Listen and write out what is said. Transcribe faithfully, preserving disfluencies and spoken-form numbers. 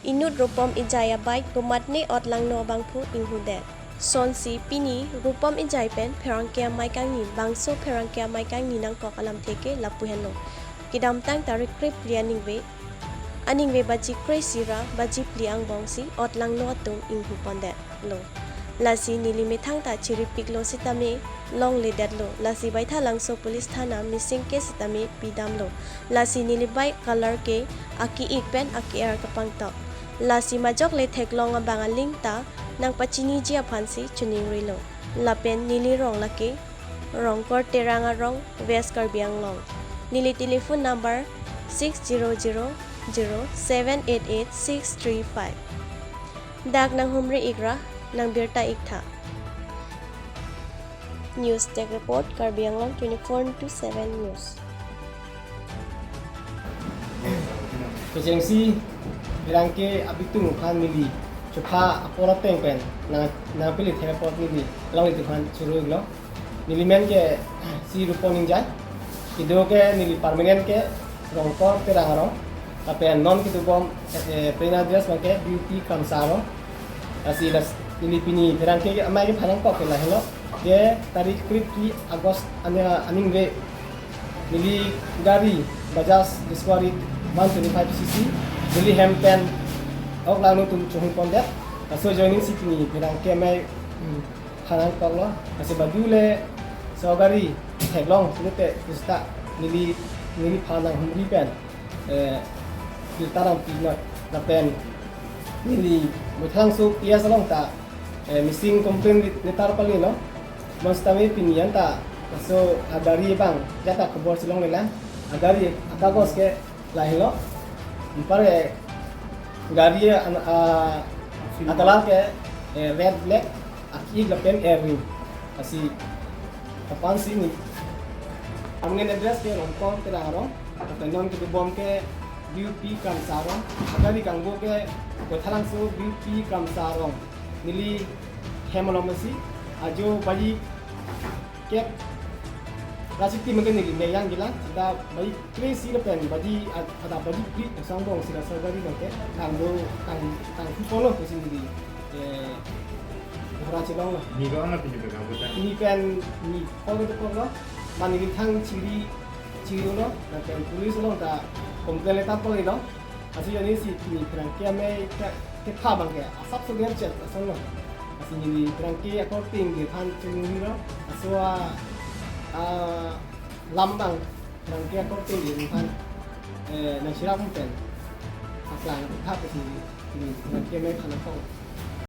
Inut Rupom Ejai a-bike komatne ot langno abangphu inghudet. Sonsi pini Rupom Ejai pen pherangke amei kangni bangso pherangke amei kangni nangkok alamthe ke lapu henlo. Kedamtang tarik krepli aningve, aningve baji kre-isi ra baji phli angbongsi ot langno atum inghu pondetlo. Lasi neli methang ta chiripiklo sitame longledetlo. Lasi Baithalangso Police Thana missing case sitame pidamlo. Lasi neli bike color ke ake-ik pen ake-er kapangtok. Lasi majok le theklong abang aling ta nangpachiniji aphansi chiningrilo. Lapen neli rong lake Rongkor Terang arong, West Karbi Anglong. Neli telephone number six zero zero zero seven eight eight six three five. Dak nanghumri-ik ra, nangbirta-ik tha. News Desk Report, Karbi Anglong twenty-four into seven News. Kechengsi pherangke abitung aphan neli chopha apor ateng pen nang, nangpili thek apot neli longle atum aphan churu-iklo. Neli men ke si Rupom Ejai. Kedo ke neli permanent ke Rongkor Terang arong. Lapen non kedobom, eh, permanent address abang ke B U P Kramsa arong. Lasi las neli pini pherangke amei kephan nangkok ke lahelo. Ke tarik krepli August anya aningve neli gari Bajaj Discovery one twenty-five C C neli hem pen ok langno atum chohung pondet. Laso ajoinesi pini pherangke amei, hmm, phan nangkoklo. Lasi badu le so gari theklong pulote pusita neli, neliphan nanghumri pen, eh, birta nangpinoi. Lapen neli Baithalangso P S along ta, eh, missing complaint letter palelo. Bonsitame pini anta laso agari abang jata khobor si longlelang. Agari akagos ke lahelo. Anpar ke gari an, a, a-color ke, eh, red black, ake-ik lapen er ring. Lasi kapansi neli permanent address ke Rongkor Terang arong. Lapen non kedobom ke B U P Kramsa arong. Agari kangbo ke Baithalangso B U P Kramsa arong. Neli hem along masi ajo baji kep ra siti mungkin neli meyang gila, sita baji kre-isi lapen baji ad-, adap baji phli asong angbongsi laso gari abang ke tangbo tang, tangphu ponlo pusi neli, eh, hora chelonglo. Ni ko ama pini pegang putar. Pini pen ni call ke call lo. Mane neli thang chiri, chiri-iklo, lapen police along ta complaint letter palelo. Lasi ajoinesi pini pherangke amei ke, kepha abang ke asapso gerchet asonlo. Lasi neli pherangke akorte atum aphan chiningrilo. Laso a, a, lam abang pherangke akorte atum aphan, eh, nangcherap pen paklang tha pusi neli pherangke amei aphan nangkok.